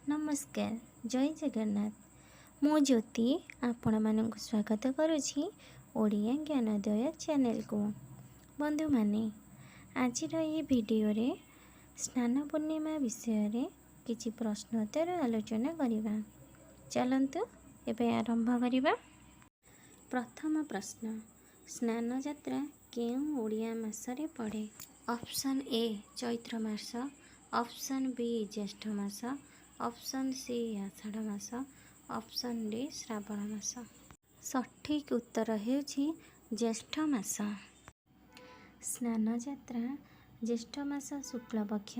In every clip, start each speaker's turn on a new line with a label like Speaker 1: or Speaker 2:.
Speaker 1: ନମସ୍କାର, ଜୟ ଜଗନ୍ନାଥ। ମୁଁ ଜ୍ୟୋତି ଆପଣମାନଙ୍କୁ ସ୍ୱାଗତ କରୁଛି ଓଡ଼ିଆ ଜ୍ଞାନୋଦୟ ଚ୍ୟାନେଲକୁ। ବନ୍ଧୁମାନେ, ଆଜିର ଏହି ଭିଡ଼ିଓରେ ସ୍ନାନ ପୂର୍ଣ୍ଣିମା ବିଷୟରେ କିଛି ପ୍ରଶ୍ନୋତ୍ତର ଆଲୋଚନା କରିବା। ଚାଲନ୍ତୁ ଏବେ ଆରମ୍ଭ କରିବା। ପ୍ରଥମ ପ୍ରଶ୍ନ, ସ୍ନାନ ଯାତ୍ରା କେଉଁ ଓଡ଼ିଆ ମାସରେ ପଡ଼େ? ଅପସନ୍ ଏ ଚୈତ୍ର ମାସ, ଅପସନ୍ ବି ଜ୍ୟେଷ୍ଠ ମାସ, ଅପସନ୍ ସି ଆଷାଢ଼ ମାସ, ଅପସନ୍ ଡି ଶ୍ରାବଣ ମାସ। ସଠିକ୍ ଉତ୍ତର ହେଉଛି ଜ୍ୟେଷ୍ଠ ମାସ। ସ୍ନାନ ଯାତ୍ରା ଜ୍ୟେଷ୍ଠ ମାସ ଶୁକ୍ଳପକ୍ଷ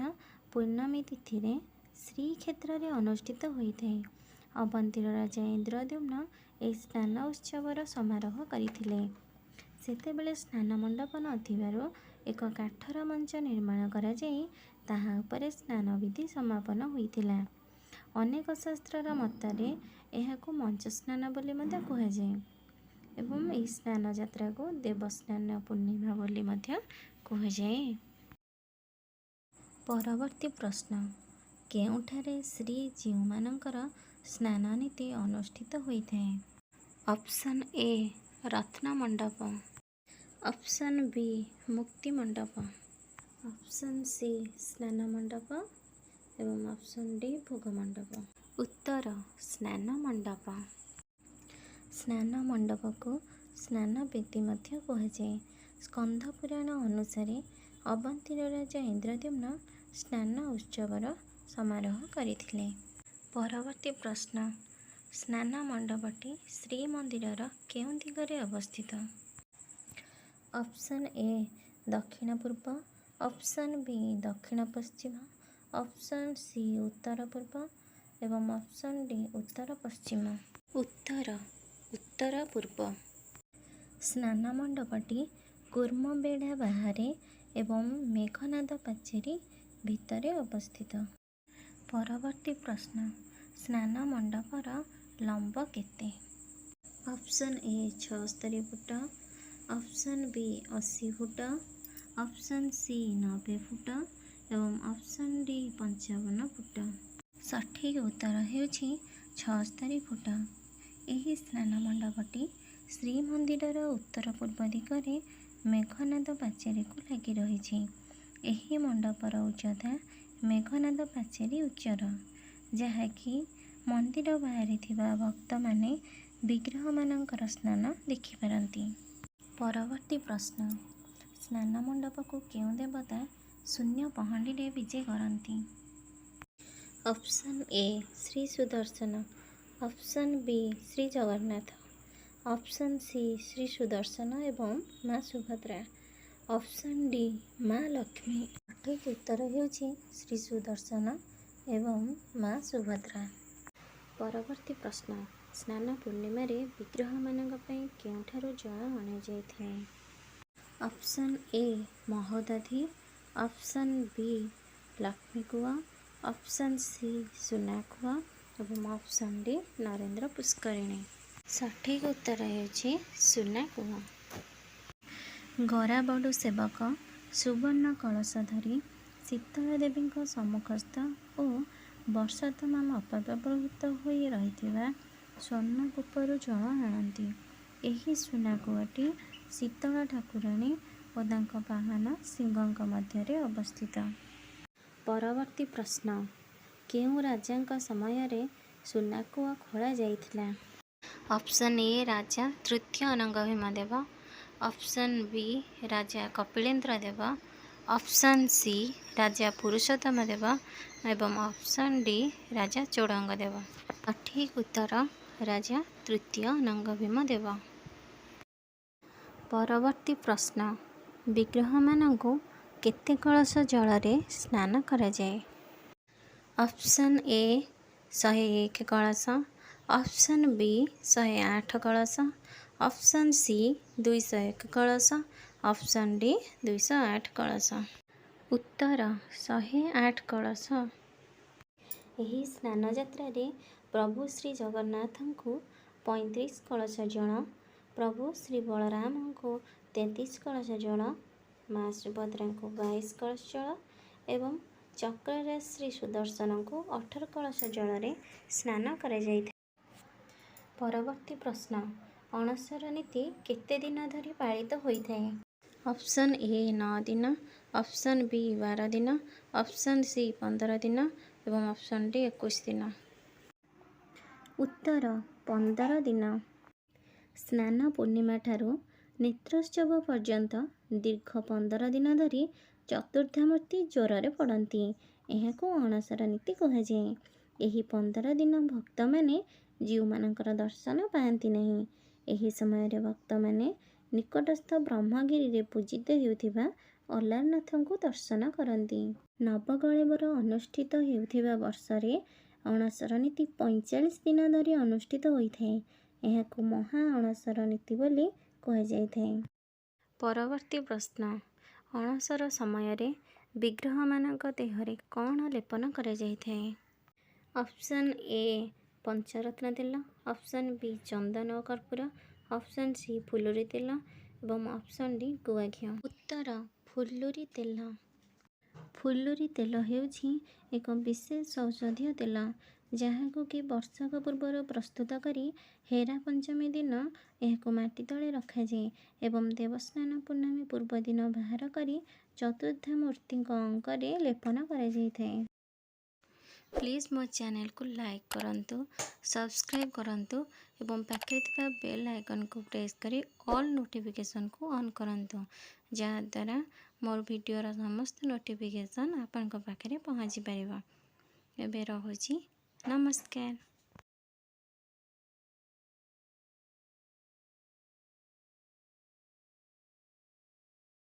Speaker 1: ପୂର୍ଣ୍ଣମୀ ତିଥିରେ ଶ୍ରୀକ୍ଷେତ୍ରରେ ଅନୁଷ୍ଠିତ ହୋଇଥାଏ। ଅବନ୍ତୀର ରାଜା ଇନ୍ଦ୍ରଦ୍ୟୁମ୍ନ ଏହି ସ୍ନାନ ଉତ୍ସବର ସମାରୋହ କରିଥିଲେ। ସେତେବେଳେ ସ୍ନାନ ମଣ୍ଡପ ନଥିବାରୁ ଏକ କାଠର ମଞ୍ଚ ନିର୍ମାଣ କରାଯାଇ ତାହା ଉପରେ ସ୍ନାନ ବିଧି ସମାପନ ହୋଇଥିଲା। ଅନେକ ଶାସ୍ତ୍ରର ମତରେ ଏହାକୁ ମଞ୍ଚ ସ୍ନାନ ବୋଲି ମଧ୍ୟ କୁହାଯାଏ ଏବଂ ଏହି ସ୍ନାନ ଯାତ୍ରାକୁ ଦେବସ୍ନାନ ପୂର୍ଣ୍ଣିମା ବୋଲି ମଧ୍ୟ କୁହାଯାଏ। ପରବର୍ତ୍ତୀ ପ୍ରଶ୍ନ, କେଉଁଠାରେ ଶ୍ରୀଜୀଉମାନଙ୍କର ସ୍ନାନ ନୀତି ଅନୁଷ୍ଠିତ ହୋଇଥାଏ? ଅପସନ୍ ଏ ରତ୍ନ ମଣ୍ଡପ, ଅପସନ୍ ବି ମୁକ୍ତି ମଣ୍ଡପ, ଅପସନ୍ ସି ସ୍ନାନ ମଣ୍ଡପ ଏବଂ ଅପସନ୍ ଡି ଭୋଗ ମଣ୍ଡପ। ଉତ୍ତର ସ୍ନାନ ମଣ୍ଡପ। ସ୍ନାନ ମଣ୍ଡପକୁ ସ୍ନାନ ବେଦୀ ମଧ୍ୟ କୁହାଯାଏ। ସ୍କନ୍ଦ ପୁରାଣ ଅନୁସାରେ ଅବନ୍ତୀର ରାଜା ଇନ୍ଦ୍ରଦ୍ୟୁମ୍ନ ସ୍ନାନ ଉତ୍ସବର ସମାରୋହ କରିଥିଲେ। ପରବର୍ତ୍ତୀ ପ୍ରଶ୍ନ, ସ୍ନାନ ମଣ୍ଡପଟି ଶ୍ରୀମନ୍ଦିରର କେଉଁ ଦିଗରେ ଅବସ୍ଥିତ? ଅପସନ୍ ଏ ଦକ୍ଷିଣ ପୂର୍ବ, ଅପସନ୍ ବି ଦକ୍ଷିଣ ପଶ୍ଚିମ, ଅପସନ୍ ସି ଉତ୍ତର ପୂର୍ବ ଏବଂ ଅପସନ୍ ଡି ଉତ୍ତର ପଶ୍ଚିମ। ଉତ୍ତର ଉତ୍ତର ପୂର୍ବ। ସ୍ନାନ ମଣ୍ଡପଟି କୂର୍ମବେଢ଼ା ବାହାରେ ଏବଂ ମେଘନାଦ ପାଚେରୀ ଭିତରେ ଅବସ୍ଥିତ। ପରବର୍ତ୍ତୀ ପ୍ରଶ୍ନ, ସ୍ନାନ ମଣ୍ଡପର ଲମ୍ବ କେତେ? Option A 76 foot, option B 80 foot, option C 90 foot ଏବଂ ଅପସନ୍ ଡି 55 ଫୁଟ। ସଠିକ୍ ଉତ୍ତର ହେଉଛି 76 ଫୁଟ। ଏହି ସ୍ନାନ ମଣ୍ଡପଟି ଶ୍ରୀମନ୍ଦିରର ଉତ୍ତର ପୂର୍ବ ଦିଗରେ ମେଘନାଦ ପାଚେରୀକୁ ଲାଗି ରହିଛି। ଏହି ମଣ୍ଡପର ଉଚ୍ଚତା ମେଘନାଦ ପାଚେରୀ ଉଚ୍ଚର, ଯାହାକି ମନ୍ଦିର ବାହାରେ ଥିବା ଭକ୍ତମାନେ ବିଗ୍ରହମାନଙ୍କର ସ୍ନାନ ଦେଖିପାରନ୍ତି। ପରବର୍ତ୍ତୀ ପ୍ରଶ୍ନ, ସ୍ନାନ ମଣ୍ଡପକୁ କେଉଁ ଦେବତା ଶୂନ୍ୟ ପହଣ୍ଡିରେ ବିଜେ କରନ୍ତି? Option A Shri Sudarshan, option B Shri Jagannath, option C Shri Sudarshan ଏବଂ ମା ସୁଭଦ୍ରା, ଅପସନ୍ ଡି ମା ଲକ୍ଷ୍ମୀ। ସଠିକ୍ ଉତ୍ତର ହେଉଛି ଶ୍ରୀ ସୁଦର୍ଶନ ଏବଂ ମା ସୁଭଦ୍ରା। ପରବର୍ତ୍ତୀ ପ୍ରଶ୍ନ, ସ୍ନାନ ପୂର୍ଣ୍ଣିମାରେ ବିଗ୍ରହମାନଙ୍କ ପାଇଁ କେଉଁଠାରୁ ଜଳ ଅଣାଯାଇଥାଏ? Option A Mahodadhi, option B Lakshmikua, option C Sunakua ଏବଂ ଅପସନ୍ ଡି ନରେନ୍ଦ୍ର ପୁଷ୍କରିଣୀ। ସଠିକ୍ ଉତ୍ତର ହେଉଛି ସୁନାକୂଅ। ଗରାବଡ଼ୁ ସେବକ ସୁବର୍ଣ୍ଣ କଳସ ଧରି ଶୀତଳା ଦେବୀଙ୍କ ସମ୍ମୁଖସ୍ଥ ଓ ବର୍ଷ ତମାମ ଅପବ୍ୟବହୃତ ହୋଇ ରହିଥିବା ସ୍ୱର୍ଣ୍ଣକୂପରୁ ଜଳ ଆଣନ୍ତି। ଏହି ସୁନାକୂଅଟି ଶୀତଳା ଠାକୁରାଣୀ ଓ ତାଙ୍କ ବାହନ ସିଂହଙ୍କ ମଧ୍ୟରେ ଅବସ୍ଥିତ। ପରବର୍ତ୍ତୀ ପ୍ରଶ୍ନ, କେଉଁ ରାଜାଙ୍କ ସମୟରେ ସୁନାକୂଅ ଖୋଳା ଯାଇଥିଲା? ଅପସନ୍ ଏ ରାଜା ତୃତୀୟ ଅନଙ୍ଗଭୀମ ଦେବ, ଅପସନ୍ ବି ରାଜା କପିଳେନ୍ଦ୍ର ଦେବ, ଅପସନ୍ ସି ରାଜା ପୁରୁଷୋତ୍ତମ ଦେବ ଏବଂ ଅପସନ୍ ଡି ରାଜା ଚୋଡ଼ଙ୍ଗ ଦେବ। ସଠିକ୍ ଉତ୍ତର ରାଜା ତୃତୀୟ ଅନଙ୍ଗଭୀମ ଦେବ। ପରବର୍ତ୍ତୀ ପ୍ରଶ୍ନ, ବିଗ୍ରହମାନଙ୍କୁ କେତେ କଳସ ଜଳରେ ସ୍ନାନ କରାଯାଏ? ଅପସନ୍ ଏ 101 କଳସ, ଅପସନ୍ ବି 108 କଳସ, ଅପସନ୍ ସି 201 କଳସ, ଅପସନ୍ ଡି 208 କଳସ। ଉତ୍ତର 108 କଳସ। ଏହି ସ୍ନାନ ଯାତ୍ରାରେ ପ୍ରଭୁ ଶ୍ରୀ ଜଗନ୍ନାଥଙ୍କୁ 35 କଳସ ଜଳ, ପ୍ରଭୁ ଶ୍ରୀ ବଳରାମଙ୍କୁ 33 କଳସ ଜଳ, ମା ସୁଭଦ୍ରାଙ୍କୁ 22 କଳସ ଜଳ ଏବଂ ଚକ୍ରରାଜ ଶ୍ରୀ ସୁଦର୍ଶନଙ୍କୁ 18 କଳସ ଜଳରେ ସ୍ନାନ କରାଯାଇଥାଏ। ପରବର୍ତ୍ତୀ ପ୍ରଶ୍ନ, ଅଣସର ନୀତି କେତେ ଦିନ ଧରି ପାଳିତ ହୋଇଥାଏ? ଅପସନ୍ ଏ 9 ଦିନ, ଅପସନ୍ ବି 12 ଦିନ, ଅପସନ୍ ସି 15 ଦିନ ଏବଂ ଅପସନ୍ ଡି 21 ଦିନ। ଉତ୍ତର 15 ଦିନ। ସ୍ନାନ ପୂର୍ଣ୍ଣିମାଠାରୁ ନେତ୍ରୋତ୍ସବ ପର୍ଯ୍ୟନ୍ତ ଦୀର୍ଘ 15 ଦିନ ଧରି ଚତୁର୍ଦ୍ଧାମୂର୍ତ୍ତି ଜ୍ୱରରେ ପଡ଼ନ୍ତି। ଏହାକୁ ଅଣସର ନୀତି କୁହାଯାଏ। ଏହି 15 ଦିନ ଭକ୍ତମାନେ ଜୀଉମାନଙ୍କର ଦର୍ଶନ ପାଆନ୍ତି ନାହିଁ। ଏହି ସମୟରେ ଭକ୍ତମାନେ ନିକଟସ୍ଥ ବ୍ରହ୍ମଗିରିରେ ପୂଜିତ ହେଉଥିବା ଅଲାରନାଥଙ୍କୁ ଦର୍ଶନ କରନ୍ତି। ନବକଳେବର ଅନୁଷ୍ଠିତ ହେଉଥିବା ବର୍ଷରେ ଅଣସର ନୀତି 45 ଦିନ ଧରି ଅନୁଷ୍ଠିତ ହୋଇଥାଏ। ଏହାକୁ ମହା ଅଣସର ନୀତି ବୋଲି କୁହାଯାଇଥାଏ। ପରବର୍ତ୍ତୀ ପ୍ରଶ୍ନ, ଅଣସର ସମୟରେ ବିଗ୍ରହମାନଙ୍କ ଦେହରେ କ'ଣ ଲେପନ କରାଯାଇଥାଏ? ଅପସନ୍ ଏ ପଞ୍ଚରତ୍ନ ତେଲ, ଅପସନ୍ ବି ଚନ୍ଦନ ଓ କର୍ପୂର, ଅପସନ୍ ସି ଫୁଲୁରି ତେଲ ଏବଂ ଅପସନ୍ ଡି ଗୁଆ ଘିଅ। ଉତ୍ତର ଫୁଲୁରି ତେଲ। ଫୁଲୁରି ତେଲ ହେଉଛି ଏକ ବିଶେଷ ଔଷଧୀୟ ତେଲ, ଯାହାକୁ କି ବର୍ଷକ ପୂର୍ବରୁ ପ୍ରସ୍ତୁତ କରି ହେରା ପଞ୍ଚମୀ ଦିନ ଏହାକୁ ମାଟି ତଳେ ରଖାଯାଏ ଏବଂ ଦେବସ୍ନାନ ପୂର୍ଣ୍ଣମୀ ପୂର୍ବଦିନ ବାହାର କରି ଚତୁର୍ଦ୍ଧାମୂର୍ତ୍ତିଙ୍କ ଅଙ୍ଗରେ ଲେପନ କରାଯାଇଥାଏ। ପ୍ଲିଜ୍ ମୋ ଚ୍ୟାନେଲକୁ ଲାଇକ୍ କରନ୍ତୁ, ସବସ୍କ୍ରାଇବ୍ କରନ୍ତୁ ଏବଂ ପାଖରେ ଥିବା ବେଲ୍ ଆଇକନ୍କୁ ପ୍ରେସ୍ କରି ଅଲ୍ ନୋଟିଫିକେସନ୍କୁ ଅନ୍ କରନ୍ତୁ, ଯାହାଦ୍ୱାରା ମୋର ଭିଡ଼ିଓର ସମସ୍ତ ନୋଟିଫିକେସନ୍ ଆପଣଙ୍କ ପାଖରେ ପହଞ୍ଚି ପାରିବ। ଏବେ ରହୁଛି, ନମସ୍କାର।